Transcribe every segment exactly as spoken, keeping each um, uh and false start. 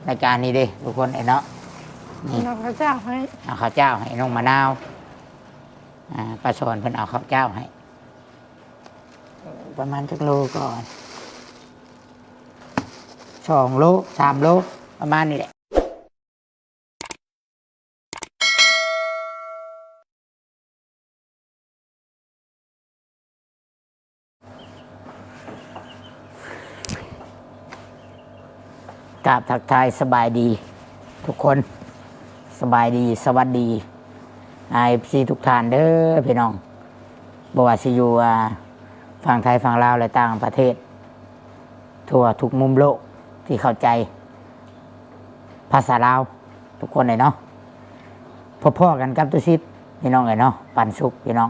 รายการนี้เด้ทุกคนเอ้ยเนาะ นี่ เอาข้าวเจ้าให้ เอาข้าวเจ้าให้น้องมะนาว อ่า ป้าสอนเพิ่นเอาข้าวเจ้าให้ ประมาณจักโลก่อน สองโล สามโล ประมาณนี้แหละ กราบทักทายสบายดีทุกคน สบายดี สวัสดี อา เอฟซี ทุกท่านเด้อพี่น้อง บ่ว่าสิอยู่ อ่า ฝั่งไทย ฝั่งลาว และต่างประเทศ ทั่วทุกมุมโลกที่เข้าใจภาษาลาว ทุกคนเลยเนาะ พบพ้อกันกับตุสิทธิ์พี่น้องเลยเนาะ ปันสุขพี่น้อง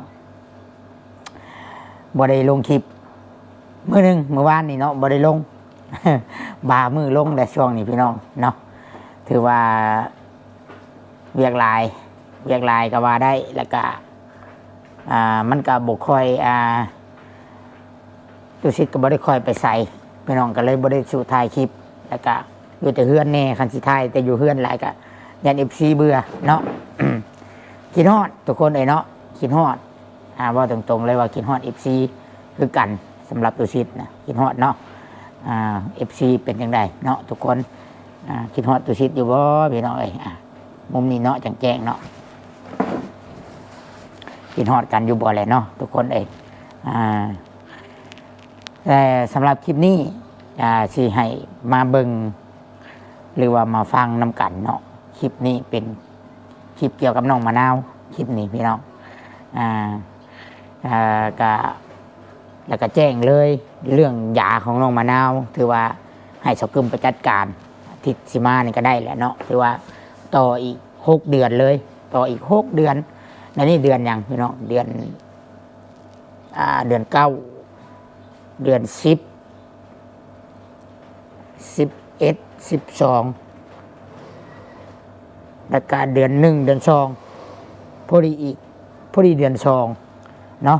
บ่ได้ลงคลิป มื้อหนึ่ง มื้อวานนี่เนาะ บ่ได้ลง บ่ามื้อลงแต่ช่วงนี้พี่น้องเนาะ ถือว่าเวียกหลาย เวียกหลายก็ว่าได้ แล้วก็ อ่า มันก็บ่ค่อย อ่า ตุสิทธิ์ก็บ่ได้ค่อยไปไส พี่น้องก็เลยบ่ได้สู่ถ่ายคลิป แล้วก็อยู่แต่เฮือนแน่ คันสิถ่ายแต่อยู่เฮือนหลายก็ย้าน เอฟซี เบื่อเนาะ คิดฮอดทุกคนเอ้ยเนาะ คิดฮอด อ่า เว้าตรงๆเลยว่าคิดฮอด เอฟซี คือกัน สำหรับตุสิทธิ์นะ คิดฮอดเนาะ อ่า เอฟซี เป็นจั่งใดเนาะทุกคน อ่า คิดฮอดตุสิทธิ์อยู่บ่พี่น้องเอ้ย อ่า มุมนี้เนาะ แจ้งๆเนาะ คิดฮอดกันอยู่บ่แหละเนาะทุกคนเอ้ย อ่า แต่สำหรับคลิปนี้ อ่า สิให้มาเบิ่ง หรือว่ามาฟังนำกันเนาะ คลิปนี้เป็นคลิปเกี่ยวกับน้องมะนาว คลิปนี้พี่น้อง อ่า อ่า ก็ แล้วก็แจ้งเลย เรื่องยาของน้องมะนาว ถือว่าให้สาวกึมไปจัดการ อาทิตย์สิมานี่ก็ได้แหละเนาะ ถือว่าต่ออีกหกเดือนเลย ต่ออีกหกเดือน ในนี้เดือนหยังพี่น้อง เดือน อ่า เดือนเก้า เดือนสิบ สิบเอ็ด สิบสอง แล้วก็เดือนหนึ่ง เดือนสอง พอดีอีก พอดีเดือนสองเนาะ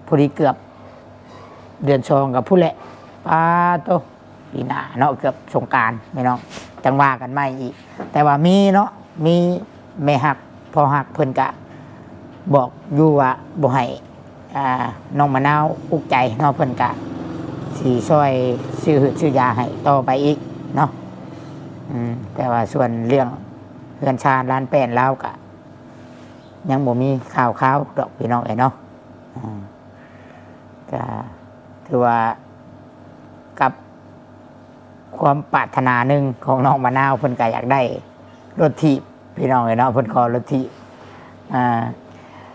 พอดีเกือบเดือนสองกับพุ้นแหละ ปาโต ปีหน้าเนาะ เกือบสงกรานต์พี่น้อง จั่งว่ากันใหม่อีก แต่ว่ามีเนาะ มีแม่ฮักพ่อฮักเพิ่นกะบอกอยู่ว่าบ่ให้ อ่า น้องมะนาวอุกใจเนาะ เพิ่นกะสิซ่อยซื้อหืดซื้อยาให้ต่อไปอีกเนาะ อืม แต่ว่าส่วนเรื่องเฮือนซานลานแป้นลาวกะ ยังบ่มีข่าวคราวดอกพี่น้องเอ้ยเนาะ อ่า ก็ถือว่ากับความปรารถนาหนึ่งของน้องมะนาว เพิ่นก็อยากได้รถถีบพี่น้องเอ้ยเนาะ เพิ่นขอรถถีบ อ่า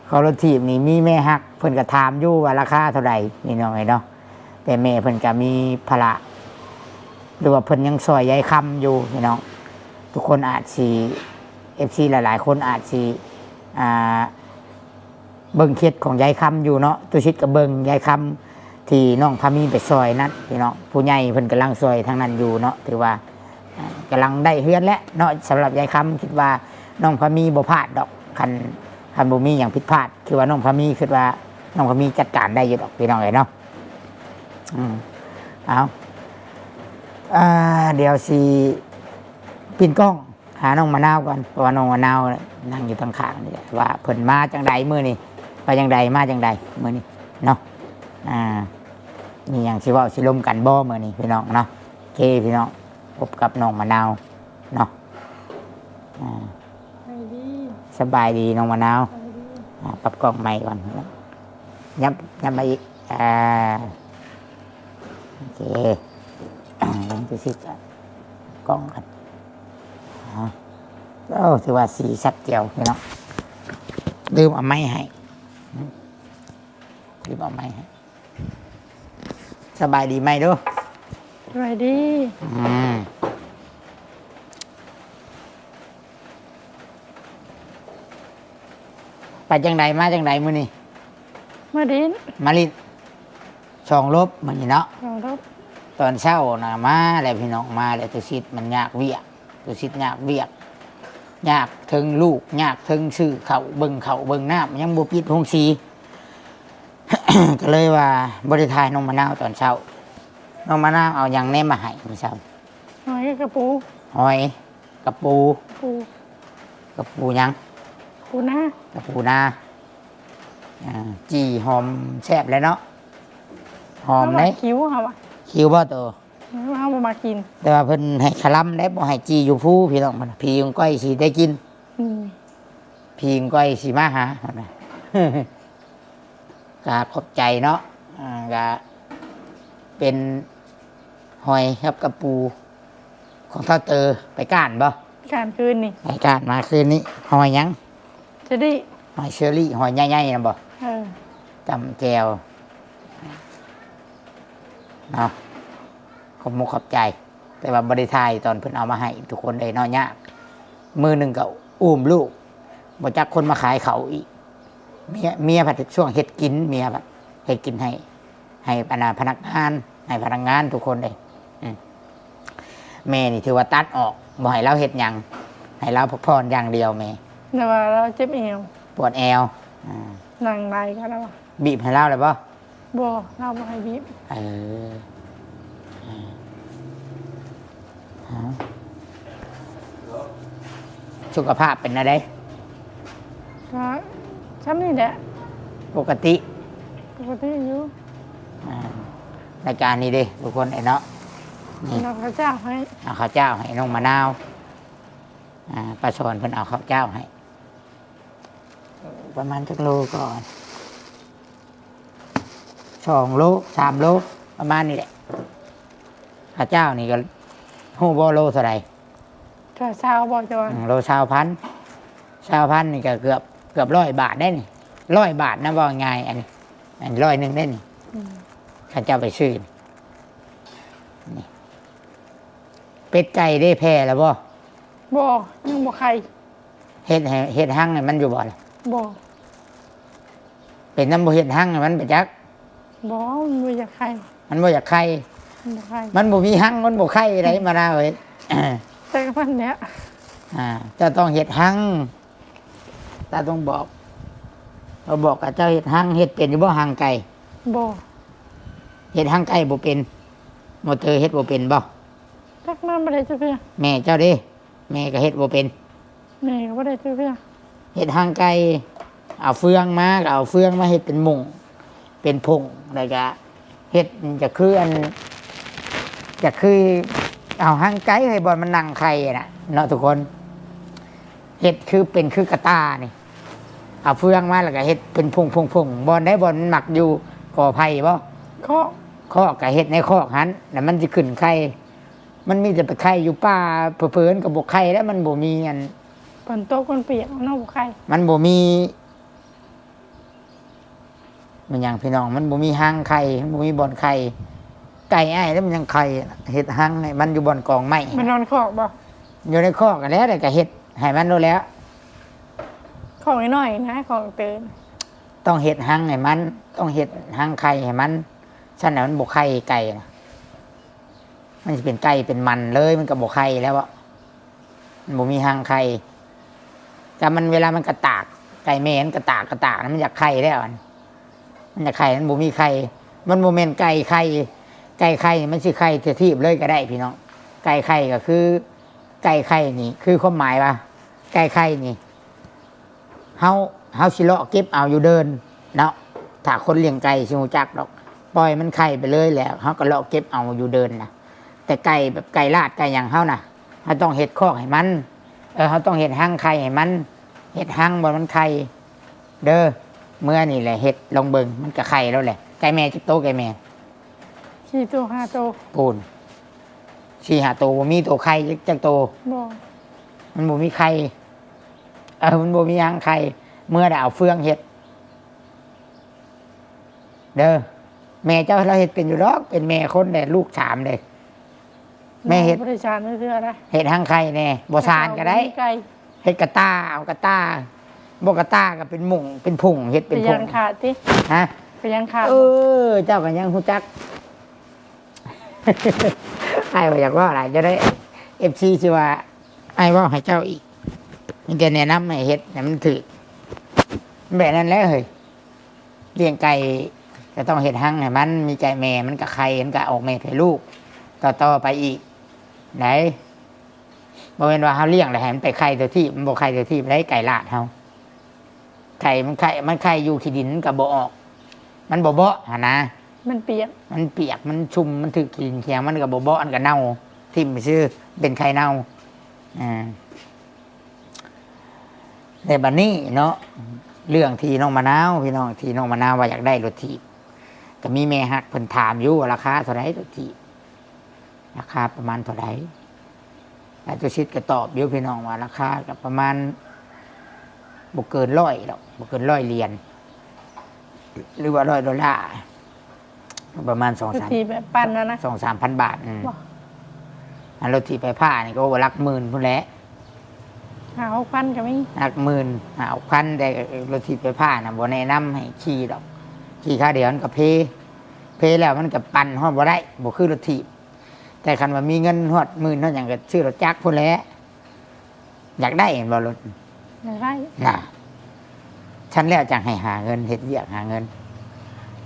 ขอรถถีบนี่มีแม่ฮัก เพิ่นก็ถามอยู่ว่าราคาเท่าใดพี่น้องเอ้ยเนาะ แต่แม่เพิ่นก็มีภาระ หรือว่าเพิ่นยังซ่อยยายคำอยู่พี่น้อง ทุกคนอาจสิ เอฟซี หลายๆคนอาจสิ อ่า เบิ่งเคสของยายคำอยู่เนาะ ตุสิทธิ์ก็เบิ่งยายคำที่น้องพามีไปซ่อยนั้นพี่น้อง ผู้ใหญ่เพิ่นกำลังซ่อยทางนั้นอยู่เนาะ ถือว่า อ่า กำลังได้เฮือนแล้วเนาะ สำหรับยายคำคิดว่าน้องพามีบ่พลาดดอก คัน คันบ่มีหยังผิดพลาด คือว่าน้องพามีคิดว่าน้องพามีจัดการได้อยู่ดอกพี่น้องเอ้ยเนาะ อืม เอา อ่า เดี๋ยวสิปิดกล้องหาน้องมะนาวก่อน เพราะว่าน้องมะนาวนั่งอยู่ทางข้างนี่แหละ ว่าเพิ่นมาจั่งใดมื้อนี้ ไปจั่งใดมาจั่งใดมื้อนี้เนาะ อ่า มีหยังสิเว้าสิลมกันบ่มื้อนี้พี่น้องเนาะ โอเคพี่น้อง พบกับน้องมะนาวเนาะ อ่า สบายดี สบายดีน้องมะนาว สบายดี อ่า ปรับกล้องใหม่ก่อน ยับ ยับมาอีก อ่า โอเค อ่า ลองดูสิ กล้องกัน อ่า โอ้ ถือว่าสีชัดแจ๋วพี่น้อง ลืมเอาไม้ให้ ลืมเอาไม้ให้ สบายดีไหมดู สบายดี อืม ไปจั่งใดมาจั่งใดมื้อนี้ มาดิน มาลิน สองลบมื้อนี้เนาะ สองลบ ตอนเช้าน่ะมาแล้วพี่น้อง มาแล้ว ตุสิทธิ์มันยากเวียก ตุสิทธิ์ยากเวียก ยากเทิงลูก ยากเทิงซื้อข้าว เบิ่งข้าวเบิ่งน้ำ ยังบ่ปิดโรงสี ก็เลยว่าบ่ได้ถ่ายน้องมะนาวตอนเช้า น้องมะนาวเอาหยังแหน่มาให้มื้อเช้า หอยกับปู หอย กับปู ปู กับปูหยัง ปูนา กับปูนา อ่า จี่หอมแซ่บเลยเนาะ หอม เฮาว่า เด้ คิวเฮาว่า คิวบ่โต เฮาบ่มากิน แต่ว่าเพิ่นให้คาร่ำได้ บ่ให้จี่อยู่ภูพี่น้อง มันผีของก้อยสิได้กิน อืม ผีของก้อยสิมาหา ก็ขอบใจเนาะ อ่า ก็เป็นหอยครับกับปู ของเฒ่าเตอ ไปก้านบ่ ก้านคืนนี่ ไปก้านมาคืนนี้ หอยหยัง เชอรี่ หอยเชอรี่ หอยใหญ่ๆนะบ่ เออ จำแจ่วเนาะ ขอบมุกขอบใจ แต่ว่าบ่ได้ถ่ายตอนเพิ่นเอามาให้ทุกคนเลยเนาะ ยาก มื้อหนึ่งก็อุ้มลูก บ่จักคนมาขายเขาอีก เมีย เมียผัดช่วงเฮ็ดกิน เมียผัดเฮ็ดกินให้ ให้บรรดาพนักงาน ให้พนักงานทุกคนเลย อืม แม่นี่ถือว่าตัดออก บ่ให้เราเฮ็ดหยัง ให้เราพักผ่อนอย่างเดียวแม่ แต่ว่าเราเจ็บแอว ปวดแอว อ่า นั่งได้ก็แล้วอะ บีบให้เราเลยบ่ บ่ เราบ่ให้บีบ เออ เออ เอา สุขภาพเป็นอะไร ก็ช่ำนี่แหละ ปกติ ปกติอยู่ อ่า รายการนี้เด้ ทุกคนไอ้เนาะ นี่ เอาข้าวเจ้าให้ เอาข้าวเจ้าให้น้องมะนาว อ่า ป้าสอนเพิ่นเอาข้าวเจ้าให้ ประมาณจักโลก่อน สองโล สามโล ประมาณนี้แหละ ข้าวเจ้านี่ก็ ฮู้บ่โลเท่าไหร่ ก็ซาวบ่จอน อืม โลซาวพัน ซาวพันนี่ก็เกือบ เกือบร้อยบาทได้นี่ ร้อยบาทนะ ว่าง่าย อันนี้ อันร้อยหนึ่งได้นี่ อืม ข้าเจ้าไปซื้อนี่ นี่ เป็ดไก่ได้แพร่แล้วบ่ บ่ ยังบ่ไข่ เฮ็ดให้ เฮ็ดฮังให้มันอยู่บ่ล่ะ บ่ เป็นนำบ่เฮ็ดฮังให้มันไปจัก บ่ มันบ่อยากไข่ มันบ่อยากไข่ มันบ่ไข่ มันบ่มีฮัง มันบ่ไข่ได๋ มะนาวเอ้ย แต่ก็มันแหละ อ่า เจ้าต้องเฮ็ดฮัง เจ้าต้องบอก เราบอกกับเจ้าเฮ็ดฮัง เฮ็ดเป็นอยู่บ่ฮังไก่ บ่ เฮ็ดฮังไก่บ่เป็น มอเตอร์เฮ็ดบ่เป็นบ่ จักมาบ่ได้จักเทื่อ แม่เจ้าเด้ แม่ก็เฮ็ดบ่เป็น แม่ก็บ่ได้จักเทื่อ เฮ็ดฮังไก่ เอาเฟืองมา ก็เอาเฟืองมาเฮ็ดเป็นมุ้ง เป็นผง แล้วก็เฮ็ดจะคืออัน จะคือเอาฮังไก่ให้บ่อนมันนั่งไข่น่ะ เนาะทุกคน เฮ็ดคือเป็นคือกระต่ายนี่ เอาเฟืองมาแล้วก็เฮ็ดเป็นผงๆๆ บ่อนใดบ่อนมันมักอยู่กอไผ่บ่ คอก คอกก็เฮ็ดในคอกหั้น แล้วมันสิขึ้นไข่ มันมีแต่ไปไข่อยู่ป่า เผลอๆ มันก็บ่ไข่แล้ว มันบ่มีอัน ฝนตกมันเปียกมันเอาบ่ไข่ มันบ่มี มันหยังพี่น้อง มันบ่มีฮังไข่ มันบ่มีบ่อนไข่ ไก่อ้ายแล้วมันยังไข่ เฮ็ดฮังให้มันอยู่บ่อนกองไม้ มันนอนคอกบ่ อยู่ในคอกนั่นแหละ แล้วก็เฮ็ดให้มันโลดแล้ว คอกน้อยๆนะ คอกเติน ต้องเฮ็ดฮังให้มัน ต้องเฮ็ดฮังไข่ให้มัน ซั่นน่ะมันบ่ไข่ไก่น่ะ มันสิเป็นไก่เป็นมันเลย มันก็บ่ไข่แล้วอะ มันบ่มีฮังไข่ แต่มันเวลามันกระตาก ไก่แม่มันกระตากกระตากนะ มันอยากไข่แล้วอะ มันอยากไข่ มันบ่มีไข่ มันบ่แม่นไก่ไข่ ไก่ไข่นี่มันสิไข่เทื่อทีบเลยก็ได้พี่น้อง ไก่ไข่ก็คือ ไก่ไข่นี่ คือความหมายว่า ไก่ไข่นี่ เฮา เฮาสิเลาะเก็บเอาอยู่เดินเนาะ ถ้าคนเลี้ยงไก่สิฮู้จักดอก ปล่อยมันไข่ไปเลยแหละ เฮาก็เลาะเก็บเอาอยู่เดินนะ แต่ไก่แบบไก่ลาดไก่หยังเฮานะ เฮาต้องเฮ็ดคอกให้มัน เออ เฮาต้องเฮ็ดฮังไข่ให้มัน เฮ็ดฮังบ่อนมันไข่ เด้อ เมื่อนี่แหละเฮ็ดลองเบิ่ง มันก็ไข่แล้วแหละ ไก่แม่จักโตไก่แม่ สี่โตห้าโต ปูน สี่ห้าโต บ่มีโตไข่จัก จักโต บ่ มันบ่มีไข่ เออ มันบ่มีฮังไข่ เมื่อได้เอาเฟืองเฮ็ด เด้อ แม่เจ้าเราเฮ็ดเป็นอยู่ดอก เป็นแม่คนแหละ ลูกสามเลย แม่เฮ็ด บ่ได้สานเทื่อนะ เฮ็ดฮังไข่แน่ บ่สานก็ได้ บ่มีไก่ เฮ็ดกระต่าย เอากระต่าย บ่กระต่ายก็เป็นมุ้ง เป็นผง เฮ็ดเป็นผง ไปยังขาดติ ฮะ ไปยังขาด เออ เจ้าก็ยังฮู้จัก อ้ายบ่อยากเว้าหลาย จะได้ เอฟซี สิว่า อ้ายเว้าให้เจ้าอีก มีแต่แนะนำให้เฮ็ดให้มันถูก แบบนั้นแหละเฮ้ย เลี้ยงไก่ก็ต้องเฮ็ดฮังให้มัน มีไก่แม่มันก็ไข่ มันก็ออกแม่ให้ลูก ต่อๆไปอีก ไหน บ่แม่นว่าเฮาเลี้ยงแล้วให้มันไปไข่ตัวที่ มันบ่ไข่ตัวที่ ได้ไก่ลาดเฮา ไข่มันไข่ มันไข่อยู่ขี้ดินมันก็บ่ออก มันบ่เบาะหั่นนะ มันเปียก มันเปียก มันชุ่ม มันถืกขี้ดินแข็ง มันก็บ่เบาะ มันก็เน่า ทิ่มซื่อ เป็นไข่เน่า อ่า แต่บัดนี้เนาะ เรื่องที่น้องมะนาว พี่น้อง ที่น้องมะนาวว่าอยากได้รถถีบ ก็มีแม่ฮักเพิ่นถามอยู่ว่าราคาเท่าไหร่รถถีบ ราคาประมาณเท่าไหร่ อาจารย์ตุสิทธิ์ก็ตอบอยู่พี่น้องว่าราคาก็ประมาณบ่เกินร้อยดอก บ่เกินร้อยเหรียญ หรือว่าร้อยดอลลาร์ ประมาณสอง รถ สาม ถีบแบบปั่นนะนะ สองสามพันบาท อืม บ่ อันรถถีบไฟฟ้านี่ก็หลักหมื่นพุ้นแหละ ห้าหกพันก็มี หลักหมื่น ห้าหกพัน แต่รถถีบไฟฟ้าน่ะบ่แนะนำให้ขี่ดอก ขี่คาเดียวมันก็เพ เพแล้วมันก็ปั่นฮอดบ่ได้ บ่คือรถถีบ แต่คันว่ามีเงินฮอดหมื่นฮอดหยังก็ซื้อรถจักรพุ้นแหละ อยากได้แม่นบ่รถ อยากได้ น่ะ ฉันแล้วจั่งให้หาเงิน เฮ็ดเวียกหาเงิน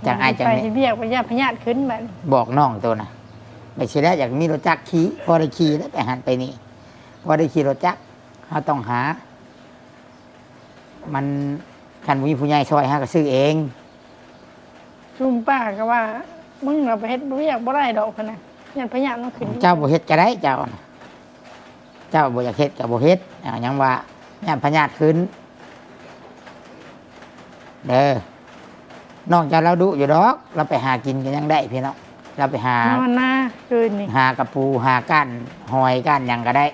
จั่งอ้ายจั่ง ไป แม่ เฮ็ดเวียกไปย่านพยาธิขึ้นบัดนี้ บอกน้องโตน่ะ ไปสิแล้วอยากมีรถจักรขี่ พอได้ขี่แล้วไปหันไปนี่ พอได้ขี่รถจักร เฮาต้องหา มัน คันบ่มีผู้ใหญ่ช่วย เฮาก็ซื้อเอง ซุมป้าก็ว่า มึงน่ะไปเฮ็ดเวียกบ่ได้ดอก พะนะ ย่านพยาธิมันขึ้น เจ้าบ่เฮ็ดก็ได้เจ้าน่ะ เจ้าบ่อยากเฮ็ดก็บ่เฮ็ด อ่า ยังว่าย่านพยาธิขึ้น เด้อ น้องเจ้าลาวดุอยู่ดอก ลาวไปหากินก็ยังได้พี่น้อง ลาวไปหา นอนนาคืนนี่ หากะปู หาก้านหอยก้านหยังก็ได้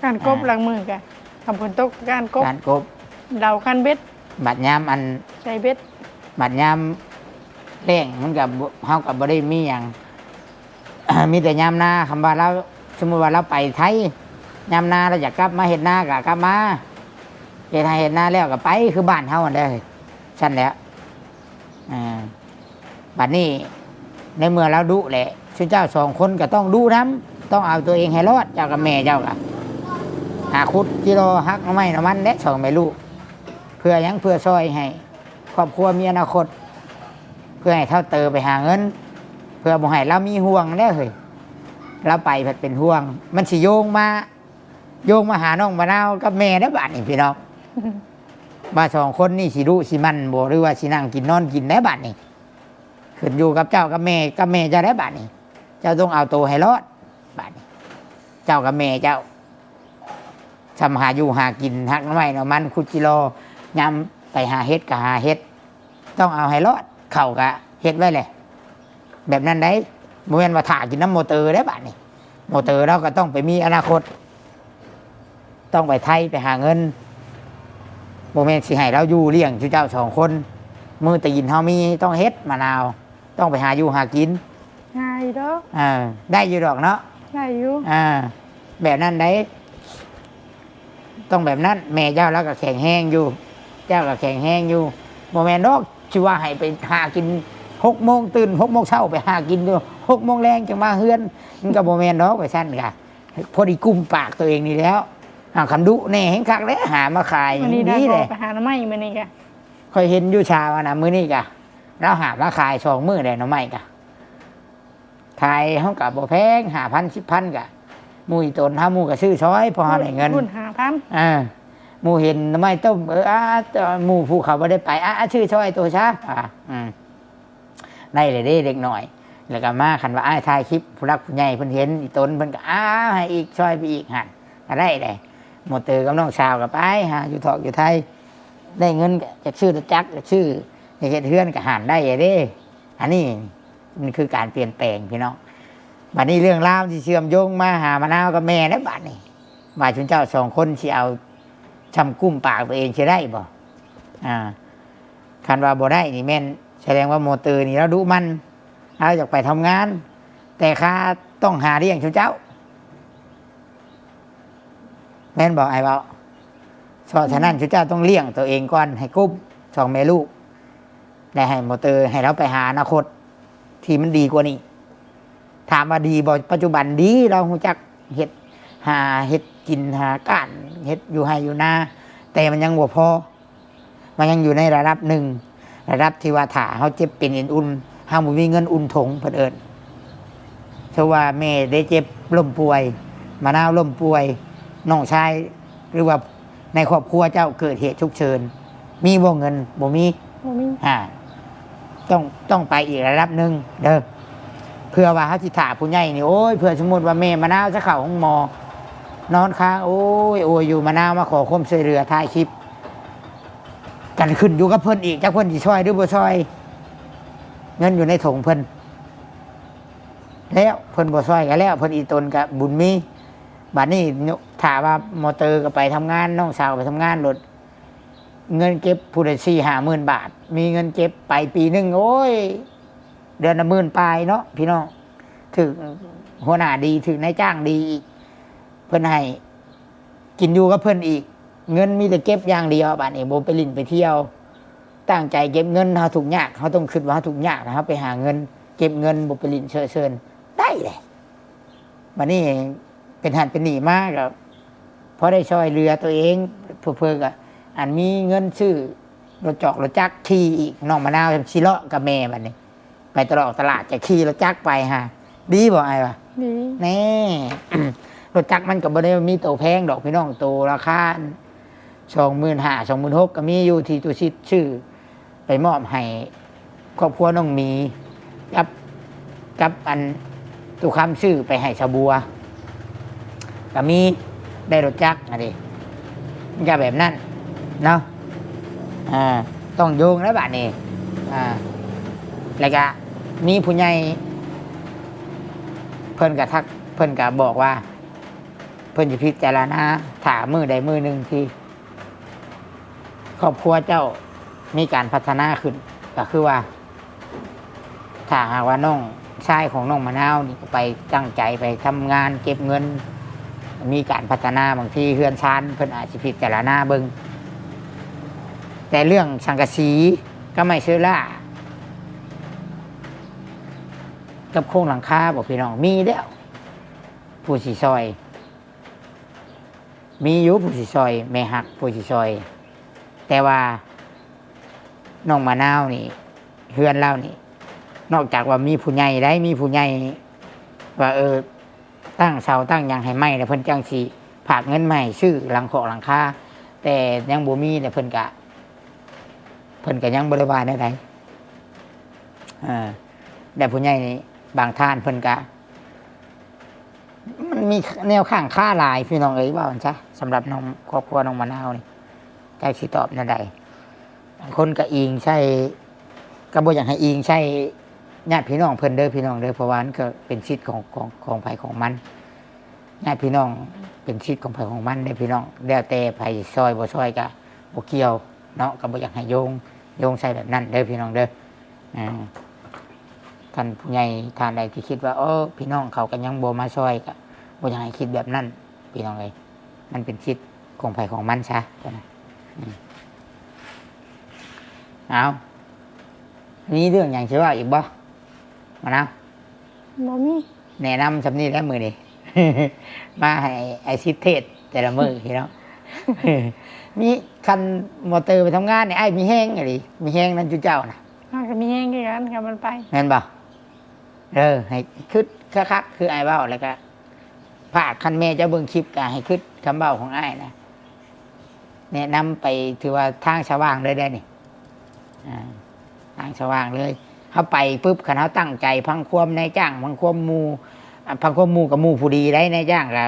ก้านกบ อ่า หลังมือกะ คันฝนตกก้านกบ ก้านกบ เดาก้านเบ็ด บัดยามอัน ใส่เบ็ด บัดยามแล้งมันก็บ่ เฮาก็บ่ได้มีหยัง มีแต่ยามนา คันว่าลาว สมมุติว่าลาวไปไทย ยามนาลาวอยากกลับมาเฮ็ดนาก็กลับมา เฮ็ดไร่เฮ็ดนาแล้วก็ไปคือบ้านเฮาหั่นเด้อ ซั่นแหละ อ่า บัดนี้ในเมื่อลาวดุแหละ ซุเจ้าสองคนก็ต้องดุนำ ต้องเอาตัวเองให้รอด เจ้ากับแม่เจ้าก็ หาขุดจิโลหักหน่อไม้หน่อมันและสองแม่ลูก เพื่อหยัง เพื่อซ่อยให้ครอบครัวมีอนาคต เพื่อให้เฒ่าเติบไปหาเงิน เพื่อบ่ให้ลาวมีห่วงแหละเฮ้ย ลาวไปผัดเป็นห่วง มันสิโยงมา โยงมาหาน้องมะนาวกับแม่เด้อบัดนี้พี่น้อง ว่าสองคนนี่สิดุสิมันบ่ หรือว่าสินั่งกินนอนกินได้บัดนี้ ขึ้นอยู่กับเจ้ากับแม่ กับแม่เจ้าได้บัดนี้ เจ้าต้องเอาตัวให้รอดบัดนี้ เจ้ากับแม่เจ้า ซำหาอยู่หากิน หักหน่อไม้หน่อมัน ขุดจิโล ยามไปหาเห็ดก็หาเห็ด ต้องเอาให้รอด ข้าวก็เฮ็ดไว้แหละ แบบนั้นได้ บ่แม่นว่าถ่ากินนำมอเตอร์ได้บัดนี้ มอเตอร์ลาวก็ต้องไปมีอนาคต ต้องไปไทยไปหาเงิน บ่แม่นสิให้ลาวอยู่เลี้ยงซุเจ้าสองคน มื้อตีนเฮามีต้องเฮ็ด มะนาว ต้องไปหาอยู่หากิน ง่ายดอก อ่า ได้อยู่ดอกเนาะ ได้อยู่ อ่า แบบนั้นได้ ต้องแบบนั้น แม่เจ้าลาวก็แข็งแรงอยู่ เจ้าก็แข็งแรงอยู่ บ่แม่นดอก สิว่าให้ไปหากินหกโมงตื่น หกโมงเช้าไปหากินอยู่ หกโมงแลงจั่งมาเฮือน มันก็บ่แม่นดอก ไปซั่นกะ พอดีกุมปากตัวเองนี่แล้ว อ่า คันดุแน่แฮงคักแล้ว หามาขาย มื้อนี้ ดี ได้ เล อย อกไปหาหน่อไม้มื้อนี้กะ ข้อยเห็นอยู่เช้านะ มื้อนี้กะ ลาวหามาขายสองมื้อแล้ว หน่อไม้กะ ขายเฮากะบ่แพง ห้าพัน สิบพัน กะ หมู่อีตนเฮา หมู่ก็ซื้อซอย พอเฮาได้เงิน ทุนห้าพัน อ่า หมู่เห็นหน่อไม้ต้ม เออ อ่า หมู่ผู้เขาบ่ได้ไป อ่า ซื้อซอยตัวซะ อ่า อืม ได้เลยเด้เด็กน้อย แล้วก็มา คันว่าอ้ายถ่ายคลิป ผู้หลักผู้ใหญ่เพิ่นเห็น อีตนเพิ่นก็ อ่า ให้อีก ซอยไปอีกหั่น ก็ได้เลย มอเตอร์กับน้องสาวก็ไปหาอยู่ทอกอยู่ไทย ได้เงินก็อยากซื้อรถจักร อยากซื้อ อยากเฮ็ดเฮือนก็หั่นได้เด้ อันนี้มันคือการเปลี่ยนแปลงพี่น้อง บัดนี้เรื่องราวที่เชื่อมโยงมาหามะนาวกับแม่แล้วบัดนี้ ว่าซุมเจ้าสองคนสิเอาซำกุ้มปากตัวเองสิได้บ่ อ่า คันว่าบ่ได้นี่แม่นแสดงว่ามอเตอร์นี่ลาวดุมัน ลาวอยากไปทำงาน แต่ข้าต้องหาเลี้ยงซุมเจ้า แม่นบ่อ้ายเว้า เพราะฉะนั้นซุมเจ้าต้องเลี้ยงตัวเองก่อน ให้กุ้มสองแม่ลูก และให้มอเตอร์ให้ลาวไปหาอนาคตที่มันดีกว่านี้ ถามว่าดีบ่ ปัจจุบันดี ลาวฮู้จักเฮ็ด หาเฮ็ดกิน หาก้านเฮ็ดอยู่ไร่อยู่นา แต่มันยังบ่พอ มันยังอยู่ในระดับหนึ่ง ระดับที่ว่าถ้าเฮาเจ็บเป็นเอ็นอุ่น เฮาบ่มีเงินอุ่นถง เพิ่นเอิ้น ถือว่าแม่ได้เจ็บล้มป่วย มะนาวล้มป่วย น้องชาย หรือว่าในครอบครัวเจ้าเกิดเหตุฉุกเฉิน มีบ่เงิน บ่มี บ่มี อ่า ต้อง ต้องไปอีกระดับหนึ่งเด้อ เพื่อว่าเฮาสิถ่าผู้ใหญ่นี่ โอ้ย เพื่อสมมุติว่าแม่มะนาวจะเข้าโรงหมอ นอนค้าง โอ้ย โอ้ย อยู่ มะนาวมาขอความช่วยเหลือ ถ่ายคลิป กันขึ้นอยู่กับเพิ่นอีก จักเพิ่นสิช่วยหรือบ่ช่วย เงินอยู่ในถุงเพิ่น แล้วเพิ่นบ่ช่วยก็แล้ว เพิ่นอีตนก็บุญมี บัดนี้ถ้าว่ามอเตอร์ก็ไปทำงาน น้องสาวก็ไปทำงาน โลด เงินเก็บผู้ละสี่ห้าหมื่นบาท มีเงินเก็บไปปีหนึ่ง โอ้ย เดือนละหมื่นปลายเนาะพี่น้อง ถืกหัวหน้าดี ถืกนายจ้างดีอีก เพิ่นให้กินอยู่กับเพิ่นอีก เงินมีแต่เก็บอย่างเดียว บัดนี้บ่ไปหลิ้นไปเที่ยว ตั้งใจเก็บเงิน เฮาทุกข์ยาก เฮาต้องคิดว่าเฮาทุกข์ยากนะ เฮาไปหาเงิน เก็บเงิน บ่ไปหลิ้นเซอะเซิน ได้แหละ บัดนี้เป็นหั้นเป็นนี่มาก็พอได้ช่วยเหลือตัวเอง เพิ่นก็อันมีเงินซื้อรถจอกรถจักรขี่อีก น้องมะนาวสิเลาะกับแม่บัดนี้ ไปตลาดตลาดจะขี่รถจักรไปหา ดีบ่อ้ายว่า ดี แน่ รถจักรมันก็บ่ได้มีโตแพงดอกพี่น้อง โตราคาสองหมื่นห้า สองหมื่นหก ก็มีอยู่ที่ตุสิตซื้อ ไปมอบให้ครอบครัวน้องหมี กับ กับอันตุคำซื้อไปให้สาวบัว ก็มีได้รถจักรนะดิ มันก็แบบนั้นเนาะ อ่า ต้องโยงแล้วบัดนี้ อ่า แล้วก็มีผู้ใหญ่ เพิ่นก็ทัก เพิ่นก็บอกว่า เพิ่นสิพิจารณา ถ้ามื้อใดมื้อหนึ่งที่ ครอบครัวเจ้ามีการพัฒนาขึ้น ก็คือว่า ถ้าหากว่าน้องชายของน้องมะนาวนี่ไปตั้งใจไปทำงานเก็บเงิน มีการพัฒนา บางทีเฮือนซานเพิ่นอาจสิพิจารณาเบิ่ง แต่เรื่องสังกะสีกับไม้เชอร่า กับโครงหลังคาบ่พี่น้อง มีแล้ว ผู้สิซอย มีอยู่ผู้สิซอย แม่ฮักผู้สิซอย แต่ว่าน้องมะนาวนี่ เฮือนลาวนี่ นอกจากว่ามีผู้ใหญ่ได้ มีผู้ใหญ่ว่า เออ ตั้งเสาตั้งหยังให้ไม้แล้ว เพิ่นจั่งสิฝากเงินมาให้ซื้อหลังคอกหลังคา แต่ยังบ่มีเนี่ย เพิ่นกะ เพิ่นกะยังบ่ได้ว่าแนวใด อ่า แต่ผู้ใหญ่นี่ บางท่านเพิ่นกะ มันมีแนวค้างคาหลายพี่น้องเอ้ย ว่าซั่นซะ สำหรับน้อง ครอบครัวน้องมะนาวนี่ จักสิตอบแนวใด บางคนก็อิงใส่ ก็บ่อยากให้อิงใส่ญาติพี่น้องเพิ่นเด้อพี่น้องเด้อ เพราะว่ามันก็เป็นสิทธิ์ของ ของ ของไผของมัน ญาติพี่น้องเป็นสิทธิ์ของไผของมันเด้อพี่น้อง แล้วแต่ไผซอยบ่ซอยก็บ่เกี่ยวเนาะ ก็บ่อยากให้โยง โยงใส่แบบนั้นเด้อพี่น้องเด้อ อ่า ท่านผู้ใหญ่ท่านใดที่คิดว่า เออ พี่น้องเขาก็ยังบ่มาซอย ก็บ่อยากให้คิดแบบนั้น พี่น้องเอ้ย มันเป็นสิทธิ์ของไผของมันซะ อืม เอา มีเรื่องหยังสิเว้าอีกบ่ มะนาว บ่มี แนะนำส่ำนี้แหละมื้อนี้ มาให้อ้ายสิทธิ์เทศน์แต่ละมื้อพี่น้อง มี คันมอเตอร์ไปทำงานนี่ อ้ายมีแฮงอีหลี มีแฮงนำจุเจ้านะ เฮาก็มีแฮงคือกัน คันมันไป แม่นบ่ เออ ให้คิดคักๆ คืออ้ายเว้า แล้วก็ ฝาก คันแม่เจ้าเบิ่งคลิปก็ให้คิดคำเว้าของอ้ายนะ แนะนำไป ถือว่าทางสว่างเลยได้นี่ อ่า ทางสว่างเลย เฮาไปปุ๊บ คันเฮาตั้งใจฟังความนายจ้าง ฟังความหมู่ อ่า ฟังความหมู่กับหมู่ผู้ดีได้ นายจ้างกับ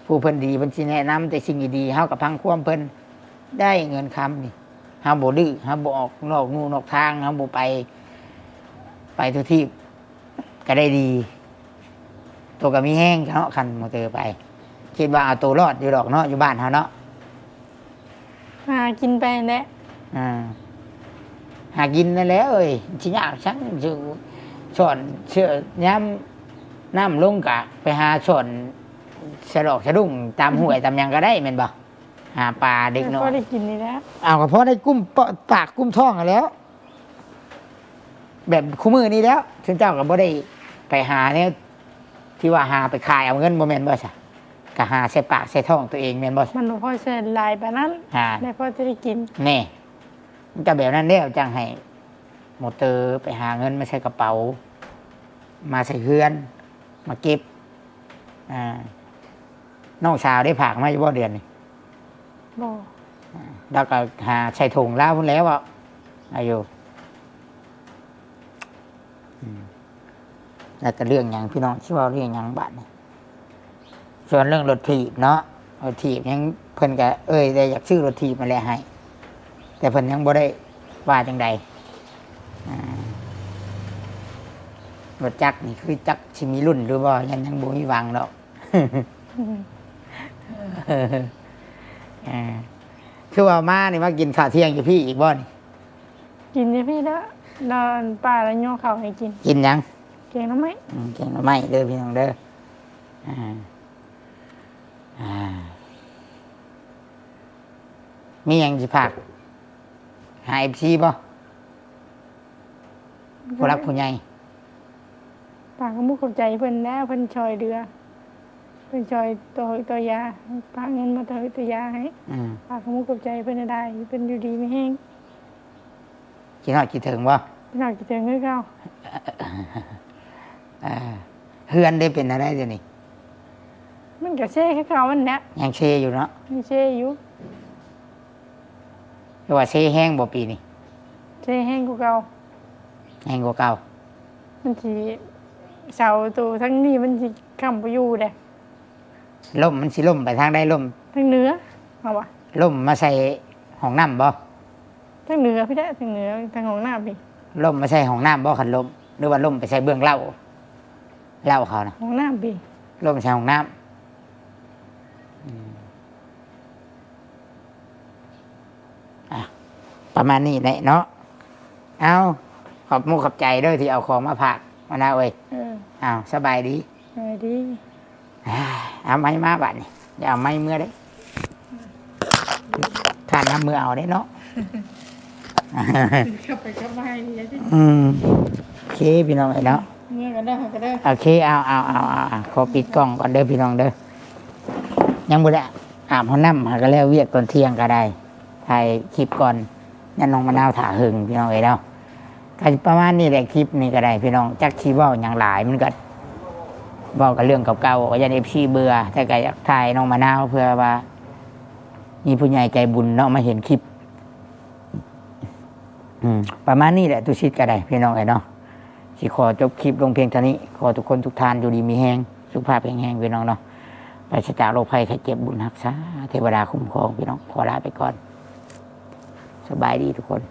ผู้เพิ่นดี เพิ่นสิแนะนำแต่สิ่งดีๆ เฮาก็ฟังความเพิ่น ได้เงินคำนี่ เฮาบ่ดื้อ เฮาบ่ออกนอกลู่นอกทาง เฮาบ่ไป ไปทุกที่ก็ได้ดี โตก็มีแฮงเนาะ คันมอเตอร์ไป คิดว่าเอาโตรอดอยู่ดอกเนาะ อยู่บ้านเฮาเนาะ หากินไปแหละ อ่า หากินนั่นแหละเอ้ย สิยากซัง สิซ่อนเสื้อ ยามน้ำลงกะไปหาซ่อนสะดอกสะดุ้งตามห้วยตามหยังก็ได้แม่นบ่ หาปลาเด็กน้อย พอได้กินนี่แหละ เอาก็พอได้กุ้มปะ ปากกุ้มท้องหั้นแหล้ว แบบคุมื้อนี้แหล้ว ซุมเจ้าก็บ่ได้ไปหาแนวที่ว่าหาไปขายเอาเงิน บ่แม่นบ่ซะ ก็หาใส่ปากใส่ท้องตัวเองแม่นบ่ซะ มันบ่พอใช้หลายปานนั้น อ่า ได้พอจะได้กิน แน่ มันก็แบบนั้นแล้ว จั่งให้มอเตอร์ไปหาเงินมาใส่กระเป๋า มาใส่เฮือน มาเก็บ อ่า น้องสาวได้ฝากมาอยู่บ่เดือนนี่ บ่ แล้วก็หาใส่ถุงลาวพู้นแล้วอ่ะ อายุ อืม แล้วก็เรื่องหยังพี่น้อง สิเว้าเรื่องหยังบาดนี้ ส่วนเรื่องรถถีบเนาะ รถถีบยังเพิ่นก็ เอ้ย ได้อยากซื้อรถถีบมาแหละให้ แต่เพิ่นยังบ่ได้ว่าจั่งใด อ่า รถจักรนี่คือจักสิมีรุ่นหรือบ่ ยัง ยังบ่มีหวังดอก อืม อ่า คือว่ามานี่มากินข้าวเที่ยงอยู่พี่อีกบ่นี่ กินอยู่พี่เด้อ นอนป้าแล้วย่อข้าวให้กิน กินหยัง แกงหน่อไม้ อืม แกงหน่อไม้เด้อพี่น้องเด้อ อ่า อ่า มีหยังสิฝากหา เอฟซี บ่ ผู้หลักผู้ใหญ่ ฝากขอบคุณขอบใจเพิ่นแล้ว เพิ่นช่วยเหลือ เพิ่นช่วยต่อหือต่อยา ฝากเงินมาต่อหือต่อยาให้ อืม ฝากขอบคุณขอบใจเพิ่นได้ เพิ่นอยู่ดีมีแฮง คิดฮอดคิดถึงบ่ พี่น้องคิดถึงคือเก่า อ่า เฮือนได้เป็นอะไรเดี๋ยวนี้ มันก็เซคือเก่ามันแหละ ยังเซอยู่เนาะ มันเซอยู่ คือว่าเซแฮงบ่ปีนี้ เซแฮงกว่าเก่า แฮงกว่าเก่า มันสิเสาตัวทั้งนี้มันสิค้ำบ่อยู่เด้ ล่มมันสิล่มไปทางใด ล่ม ทางเหนือ เอาวะ ล่มมาใส่ห้องน้ำบ่ ทางเหนือพี่แท้ทางเหนือ ทางห้องน้ำพี่ ล่มมาใส่ห้องน้ำบ่ คันล่ม หรือว่าล่มไปใส่เบื้องเล้า เล้าเขานะ ห้องน้ำพี่ ล่มใส่ห้องน้ำ อืม อ่ะ ประมาณนี้แหละเนาะ เอา ขอบมุกขอบใจเด้อที่เอาของมาฝาก มะนาวเอ้ย เออ เอา สบายดี เออดี อ่า เอาไม้มาบัดนี้ อย่าเอาไม้เมือเด้อ ท่านนำมือเอาเด้อเนาะ กลับไปกลับมาให้ดีสิ อืม โอเค พี่น้องเอ้ยเนาะ เมือกันได้กันได้ โอเค เอา เอา เอา เอา เอา ขอปิดกล้องก่อนเด้อพี่น้องเด้อ ยังบ่ได้อาบน้ำ หาก็แล้วเวียกตอนเที่ยงก็ได้ ถ่ายคลิปก่อน ยันน้องมะนาวถ่าหึงพี่น้องเอ้ยเนาะ ก็ประมาณนี้แหละ คลิปนี้ก็ได้พี่น้อง จักสิเว้าหยังหลาย มันก็เว้ากับเรื่องเก่าๆ ก็ย่าน เอฟซี เบื่อ แต่ก็อยากถ่ายน้องมะนาวเพื่อว่า มีผู้ใหญ่ใจบุญเนาะ มาเห็นคลิป อืม ประมาณนี้แหละ ตุสิตก็ได้พี่น้องเอ้ยเนาะ สิขอจบคลิปลงเพียงเท่านี้ ขอทุกคนทุกท่านอยู่ดีมีแฮง สุขภาพแข็งแรงพี่น้องเนาะ ปราศจากโรคภัยไข้เจ็บ บุญรักษา เทวดาคุ้มครองพี่น้อง ขอลาไปก่อน สบายดีทุกคน